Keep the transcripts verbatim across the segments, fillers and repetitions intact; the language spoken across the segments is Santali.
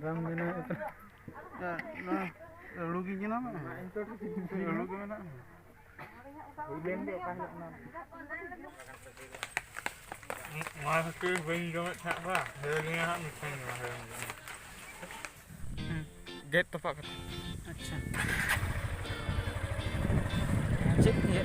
ᱵᱟᱝ ᱵᱮᱱᱟᱣ ᱠᱟᱱᱟ᱾ ᱱᱚᱣᱟ ᱟᱹᱞᱩ ᱜᱮ ᱧᱮᱞᱟᱢ᱾ ᱟᱹᱞᱩ ᱜᱮ ᱢᱮᱱᱟᱜᱼᱟ᱾ ᱱᱚᱣᱟ ᱠᱷᱟᱹᱛᱤᱨ ᱵᱟᱹᱧ ᱡᱚᱢᱮᱫ ᱛᱟᱦᱮᱸᱫ ᱵᱟ᱾ ᱦᱮᱲᱮᱢ ᱜᱮ ᱦᱟᱸᱜ ᱢᱤᱫᱴᱟᱝ ᱡᱚᱢᱟ, ᱦᱮᱲᱮᱢ ᱜᱮ᱾ ᱦᱩᱸ᱾ ᱜᱮᱫ ᱛᱚᱯᱟᱜ ᱠᱟᱛᱮ᱾ ᱟᱪᱪᱷᱟ᱾ ᱪᱮᱫ ᱤᱭᱟᱹ?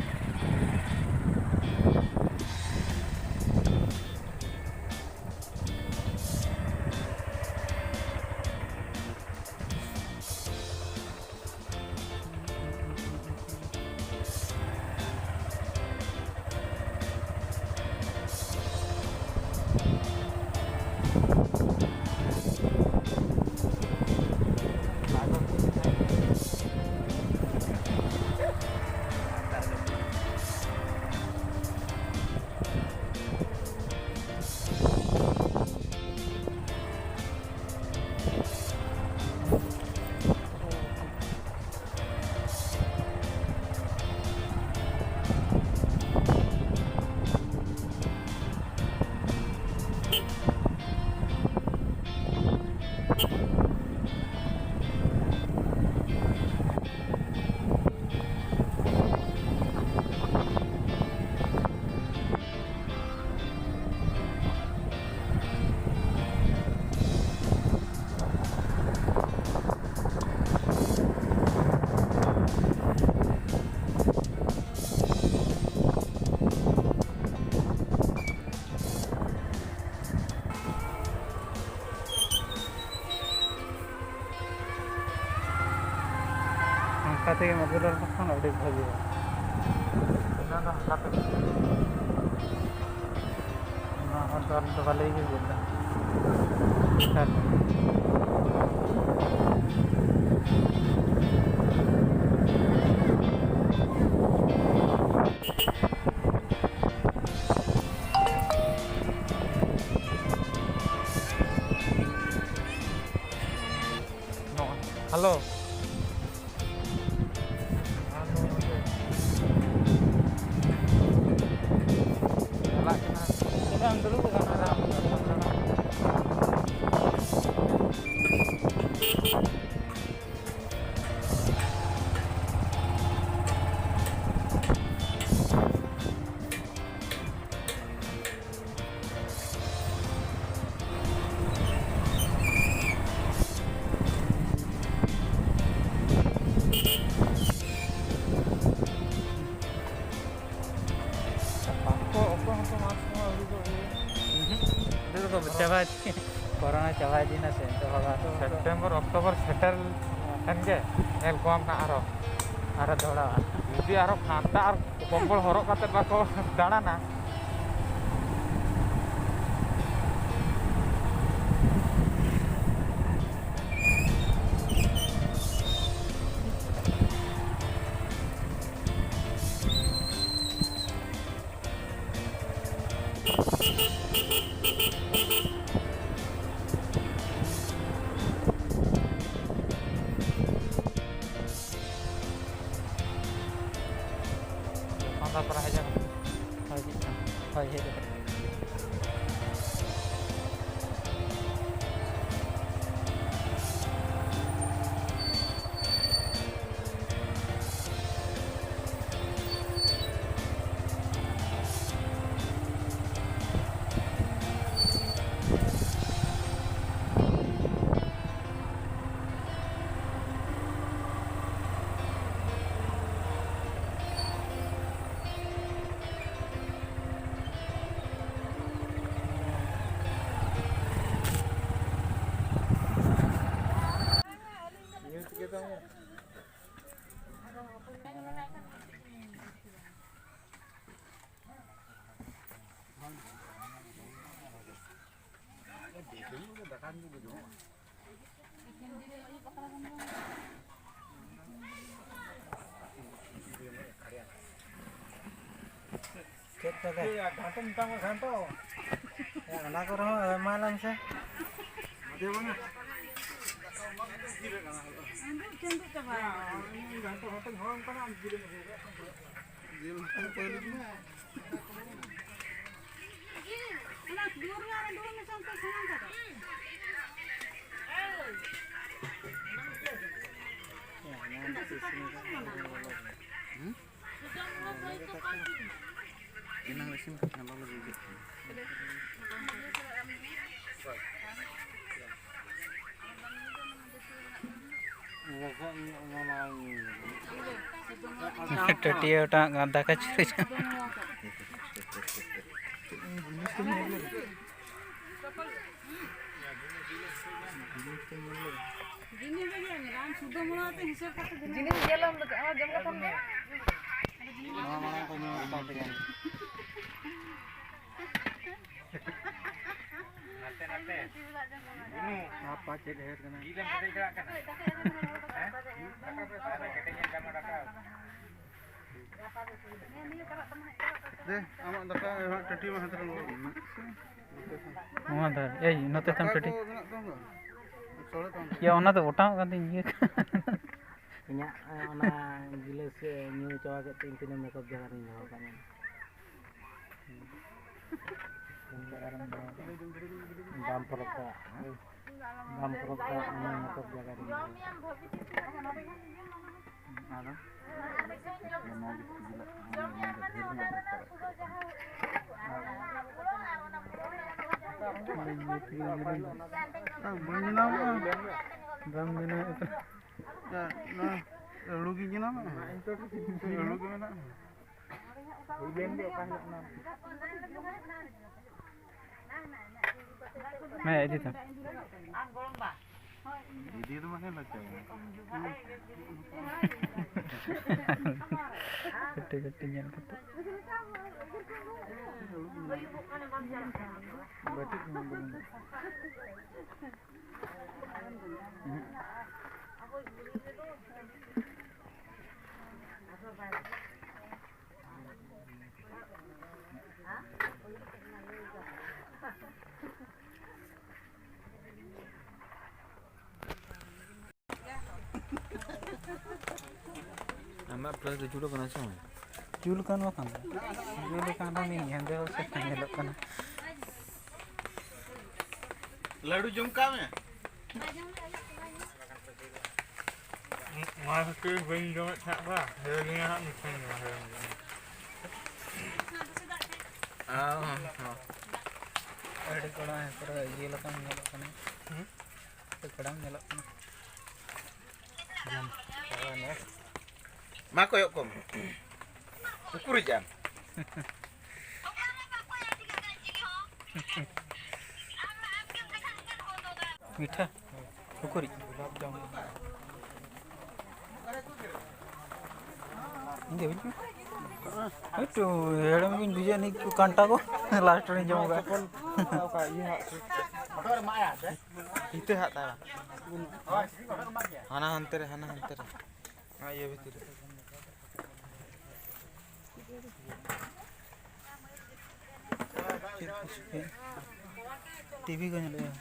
ᱚᱱᱠᱟ ᱛᱮᱜᱮᱢ ᱟᱹᱜᱩ ᱞᱮᱠᱚ ᱠᱷᱟᱱ ᱟᱹᱰᱤ ᱵᱷᱟᱹᱜᱤ᱾ ᱚᱱᱟ ᱫᱚ ᱦᱟᱞᱠᱟ ᱛᱮᱜᱮ᱾ ᱱᱚᱣᱟ ᱦᱚᱸ ᱫᱚᱞ ᱫᱚ ᱵᱷᱟᱹᱞᱤ ᱜᱮ ᱵᱩᱡᱷᱟᱹᱜᱼᱟ᱾ ᱮᱠᱟᱞ᱾ ᱦᱮᱞᱳ᱾ ᱪᱟᱞᱟᱜ ᱠᱟᱱᱟ᱾ ᱪᱮᱫᱟᱜ ᱮᱢ ᱫᱩᱲᱩᱵ ᱟᱠᱟᱱᱟ? ᱪᱟᱵᱟ ᱤᱫᱤᱭᱮᱱᱟ ᱥᱮ, ᱱᱤᱛᱚᱜ ᱦᱚᱲ ᱟᱫᱚ ᱥᱮᱯᱴᱮᱢᱵᱚᱨ, ᱚᱠᱴᱳᱵᱚᱨ ᱥᱮᱴᱮᱨ ᱮᱱ ᱜᱮ, ᱧᱮᱞ ᱠᱚᱣᱟᱢ ᱱᱟᱜ ᱟᱨᱚ᱾ ᱟᱨᱚ ᱫᱚᱦᱲᱟ᱾ ᱡᱩᱫᱤ ᱟᱨᱚ ᱠᱷᱟᱱᱛᱟ ᱟᱨ ᱠᱚᱢᱵᱚᱞ ᱦᱚᱨᱚᱜ ᱠᱟᱛᱮ ᱵᱟᱠᱚ ᱫᱟᱬᱟᱱᱟ᱾ ᱡᱚᱠᱷᱚᱱ ᱫᱚ ᱯᱨᱟᱭ ᱦᱤᱡᱩᱜ ᱠᱟᱱᱟ᱾ ᱦᱚᱭ ᱦᱤᱡᱩᱜ ᱠᱟᱱᱟ᱾ ᱦᱚᱭ ᱦᱮᱡ ᱠᱟᱱᱟ᱾ ᱪᱮᱫ ᱛᱚᱵᱮ? ᱮᱭᱟ, ᱜᱷᱟᱱᱴᱚ ᱢᱮᱛᱟᱢ ᱢᱮ, ᱜᱷᱟᱱᱴᱚ᱾ ᱮ, ᱚᱱᱟ ᱠᱚᱨᱮ ᱦᱚᱸ ᱮᱢᱟᱭ ᱞᱟᱝ ᱥᱮ᱾ ᱟᱫᱚ ᱵᱟᱝᱟ᱾ ᱪᱟᱸᱫᱩᱜ ᱪᱟᱵᱟ᱾ ᱜᱷᱟᱱᱴᱚ ᱦᱚᱸ ᱛᱚ ᱦᱚᱲ ᱚᱱᱠᱟᱱᱟᱜ ᱡᱤᱞ ᱮᱢ ᱟᱹᱜᱩ ᱟᱠᱟᱫ᱾ ᱡᱤᱞ ᱦᱟᱹᱠᱩ ᱯᱟᱹᱭᱞᱟᱹ ᱜᱮ᱾ ᱚᱱᱟ ᱫᱩᱣᱟᱹᱨ ᱨᱮ ᱟᱨᱚ ᱫᱩᱣᱟᱹᱨ ᱢᱮᱥᱟ ᱩᱛᱟᱹᱨ ᱥᱟᱱᱟᱢ ᱠᱟᱫᱟ᱾ ᱦᱩᱸ? ᱮᱱᱟᱝ ᱨᱮ ᱤᱥᱤᱱ ᱠᱟᱛᱮ ᱞᱚᱞᱚ ᱜᱮ ᱵᱩᱡᱷᱟᱹᱜ ᱠᱟᱱᱟ᱾ ᱴᱟᱹᱴᱤᱭᱟᱹ ᱴᱟᱜ ᱫᱟᱠᱟ ᱪᱩᱨᱩᱡ᱾ ᱪᱮᱫ ᱮᱢ ᱵᱩᱡᱷᱟᱹᱣ ᱠᱮᱫᱟ? ᱡᱤᱱᱤᱥ ᱫᱚ ᱧᱮᱞ ᱟᱢ ᱫᱚ ᱪᱮᱫ ᱦᱚᱸ ᱡᱚᱢ ᱠᱟᱛᱷᱟᱢ ᱞᱟᱹᱭᱟ? ᱱᱚᱣᱟ ᱢᱟᱲᱟᱝ ᱠᱚ ᱧᱟᱢᱚᱜ ᱠᱟᱱ ᱛᱟᱦᱮᱸ᱾ ᱱᱟᱛᱮ ᱱᱟᱛᱮ᱾ ᱟᱯᱟ ᱪᱮᱫ ᱦᱮᱡ ᱠᱟᱱᱟ? ᱜᱤᱞᱟᱹᱢ ᱠᱟᱛᱮ ᱪᱟᱞᱟᱜ ᱠᱟᱱᱟ᱾ ᱦᱮᱸ? ᱫᱮ, ᱟᱢᱟᱜ ᱫᱟᱠᱟ ᱮᱢᱟᱜ ᱴᱟᱹᱴᱤ ᱢᱟ ᱦᱟᱱᱛᱮ ᱨᱮ ᱞᱚᱦᱚᱫ ᱢᱮ᱾ ᱱᱚᱣᱟ ᱫᱷᱟᱨᱮ, ᱮᱭ, ᱱᱚᱛᱮ ᱛᱟᱢ ᱫᱟᱠᱟ ᱴᱟᱹᱴᱤ᱾ ᱠᱚ ᱢᱮᱱᱟᱜ ᱛᱟᱢ ᱫᱚ? ᱥᱚᱲᱮ ᱛᱟᱢ ᱫᱚ? ᱭᱟ, ᱚᱱᱟ ᱫᱚ ᱚᱴᱟᱝᱚᱜ ᱠᱟᱱ ᱛᱤᱧ ᱤᱭᱟᱹ᱾ ᱤᱧᱟᱹᱜ, ᱮ, ᱚᱱᱟ ᱜᱤᱞᱟᱹᱥ, ᱮ, ᱧᱩ ᱪᱟᱵᱟ ᱠᱮᱫ ᱛᱤᱧ ᱛᱤᱱᱟᱹᱜ ᱢᱮᱠᱟᱯ ᱡᱟᱭᱜᱟ ᱨᱤᱧ ᱫᱚᱦᱚ ᱠᱟᱜ ᱢᱮ᱾ ᱵᱟᱢ ᱯᱚᱨᱚᱵᱽ ᱫᱟᱲᱮᱭᱟᱜᱼᱟ, ᱦᱮᱸ? ᱵᱟᱢ ᱯᱚᱨᱚᱵᱽ ᱫᱟᱲᱮᱭᱟᱜᱼᱟ, ᱚᱱᱟ ᱢᱮᱠᱟᱯ ᱡᱟᱭᱜᱟ ᱨᱤᱧ ᱫᱚᱦᱚ ᱠᱟᱜ ᱢᱮ᱾ ᱟᱫᱚ? ᱵᱟᱹᱧ ᱵᱮᱱᱟᱣ ᱠᱟᱜᱼᱟ᱾ ᱵᱟᱢ ᱵᱮᱱᱟᱣ ᱠᱟᱜᱼᱟ᱾ ᱱᱚᱣᱟ ᱟᱹᱞᱩ ᱜᱮ ᱵᱮᱱᱟᱣ ᱢᱮ᱾ ᱟᱹᱞᱩ ᱜᱮ ᱢᱮᱱᱟᱜᱼᱟ᱾ ᱦᱮᱸ, ᱤᱫᱤ ᱛᱟᱢ᱾ ᱤᱫᱤ ᱫᱚ ᱢᱟᱱᱮ ᱞᱟᱪᱟᱭ᱾ ᱠᱟᱹᱴᱤᱡ ᱠᱟᱹᱴᱤᱡ ᱧᱮᱞ ᱠᱟᱛᱮ᱾ ᱵᱟᱹᱴᱤ ᱠᱚᱦᱚᱸ ᱵᱟᱹᱱᱩᱜ᱾ ᱟᱢᱟᱜ ᱯᱞᱟᱥ ᱫᱚ ᱡᱩᱞ ᱠᱟᱱᱟ ᱥᱮ ᱵᱟᱝ? ᱡᱩᱞ ᱠᱟᱱ ᱵᱟᱠᱷᱟᱱ ᱫᱚ᱾ ᱡᱩᱞ ᱠᱟᱱ ᱨᱮᱦᱚᱸ ᱦᱮᱸᱫᱮ ᱥᱮ ᱧᱮᱞᱚᱜ ᱠᱟᱱᱟ᱾ ᱞᱟᱹᱰᱩ ᱡᱚᱢ ᱠᱟᱜ ᱢᱮ᱾ ᱱᱚᱣᱟ ᱠᱷᱟᱹᱛᱤᱨ ᱵᱟᱹᱧ ᱡᱚᱢᱮᱫ ᱛᱟᱦᱮᱸᱫ ᱵᱟ, ᱦᱮᱲᱮᱢᱤᱧᱟ ᱦᱟᱸᱜ ᱢᱤᱴᱷᱟᱹᱧ ᱡᱚᱢᱟ, ᱦᱮᱲᱮᱢ ᱡᱚᱢᱟ᱾ ᱚ, ᱦᱚᱸ, ᱦᱚᱸ᱾ ᱟᱹᱰᱤ ᱠᱚᱲᱟ ᱯᱩᱨᱟᱹ ᱤᱭᱟᱹ ᱞᱮᱠᱟᱢ ᱧᱮᱞᱚᱜ ᱠᱟᱱᱟ᱾ ᱦᱩᱸ? ᱟᱹᱰᱤ ᱠᱚᱲᱟᱢ ᱧᱮᱞᱚᱜ ᱠᱟᱱᱟ᱾ ᱡᱚᱢ᱾ ᱟᱵᱟᱨ next᱾ ᱢᱟ ᱠᱚᱭᱚᱜ ᱠᱚᱢ᱾ ᱩᱠᱩᱨᱤᱡ ᱟᱢ? ᱚᱠᱟᱨᱮ ᱵᱟᱠᱚ ᱮᱱᱮᱡ ᱠᱟᱱᱟ ᱪᱤᱞᱤ ᱦᱚᱸ? ᱟᱢ ᱟᱢ ᱜᱮᱢ ᱫᱮᱠᱷᱟᱜ ᱠᱟᱱ ᱦᱚᱲ ᱫᱚ ᱫᱟ᱾ ᱢᱤᱴᱷᱟ? ᱩᱠᱩᱨᱤᱡ? ᱤᱧ ᱫᱚ ᱦᱩᱭᱩᱜ ᱠᱟᱱᱟ᱾ ᱮᱠᱴᱩ ᱦᱮᱲᱮᱢ ᱜᱤᱧ ᱵᱩᱡᱷᱟᱹᱣᱟ ᱱᱤᱭᱟᱹ ᱠᱚ ᱠᱟᱱᱴᱟ ᱠᱚ᱾ ᱞᱟᱥᱴ ᱨᱮᱧ ᱡᱚᱢ ᱠᱟᱜᱼᱟ᱾ ᱚᱠᱟ ᱤᱭᱟᱹ ᱦᱟᱸᱜ ᱥᱮ? ᱤᱛᱟᱹ ᱦᱟᱸᱜ ᱛᱟᱭ ᱵᱟᱝ? ᱦᱟᱱᱟ ᱦᱟᱱᱛᱮ ᱨᱮ, ᱦᱟᱱᱟ ᱦᱟᱱᱛᱮ ᱨᱮ᱾ ᱚᱱᱟ ᱤᱭᱟᱹ ᱵᱷᱤᱛᱤᱨ ᱨᱮ᱾ ᱪᱮᱫ ᱠᱚ ᱪᱤᱠᱟᱹᱭᱟ? ᱴᱤᱵᱷᱤ ᱠᱚ ᱧᱮᱞᱮᱜᱼᱟ᱾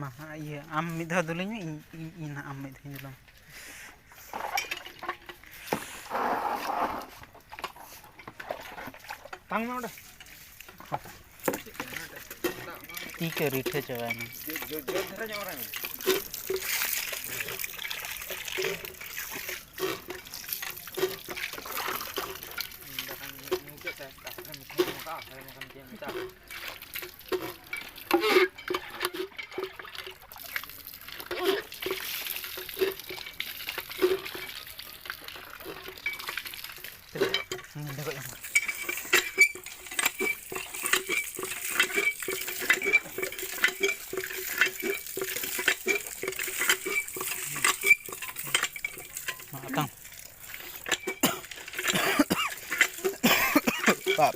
ᱢᱟ, ᱤᱭᱟᱹ, ᱟᱢ ᱢᱤᱫ ᱫᱷᱟᱣ ᱫᱩᱞᱟᱹᱧ ᱢᱮ, ᱤᱧ, ᱤᱧ, ᱤᱧ ᱱᱟᱦᱟᱜ ᱟᱢ ᱢᱤᱫ ᱫᱷᱟᱣ ᱤᱧ ᱫᱩᱞᱟᱢ᱾ ᱛᱟᱝ ᱢᱮ ᱚᱸᱰᱮ᱾ ᱛᱤ ᱠᱚ ᱨᱤᱴᱷᱟᱹ ᱪᱟᱵᱟᱭᱮᱱᱟ᱾ ᱡᱳᱨ, ᱡᱳᱨ, ᱡᱳᱨ ᱫᱷᱟᱨᱟ ᱧᱚᱜ ᱨᱮ᱾ ᱫᱟᱠᱟᱧ ᱧᱩ ᱠᱮᱫ ᱛᱮ, ᱛᱟᱨᱯᱚᱨᱮ ᱢᱤᱴᱷᱟᱹᱧ ᱮᱢ ᱠᱟᱜᱼᱟ, ᱛᱟᱦᱞᱮ ᱢᱮᱱᱠᱷᱟᱱ ᱪᱮᱫ ᱮᱢ ᱢᱮᱛᱟᱜᱼᱟ? ᱱᱚᱸᱰᱮ ᱠᱷᱚᱡ ᱦᱚᱸ᱾ ᱟᱛᱟᱝ᱾ ᱵᱟᱯ᱾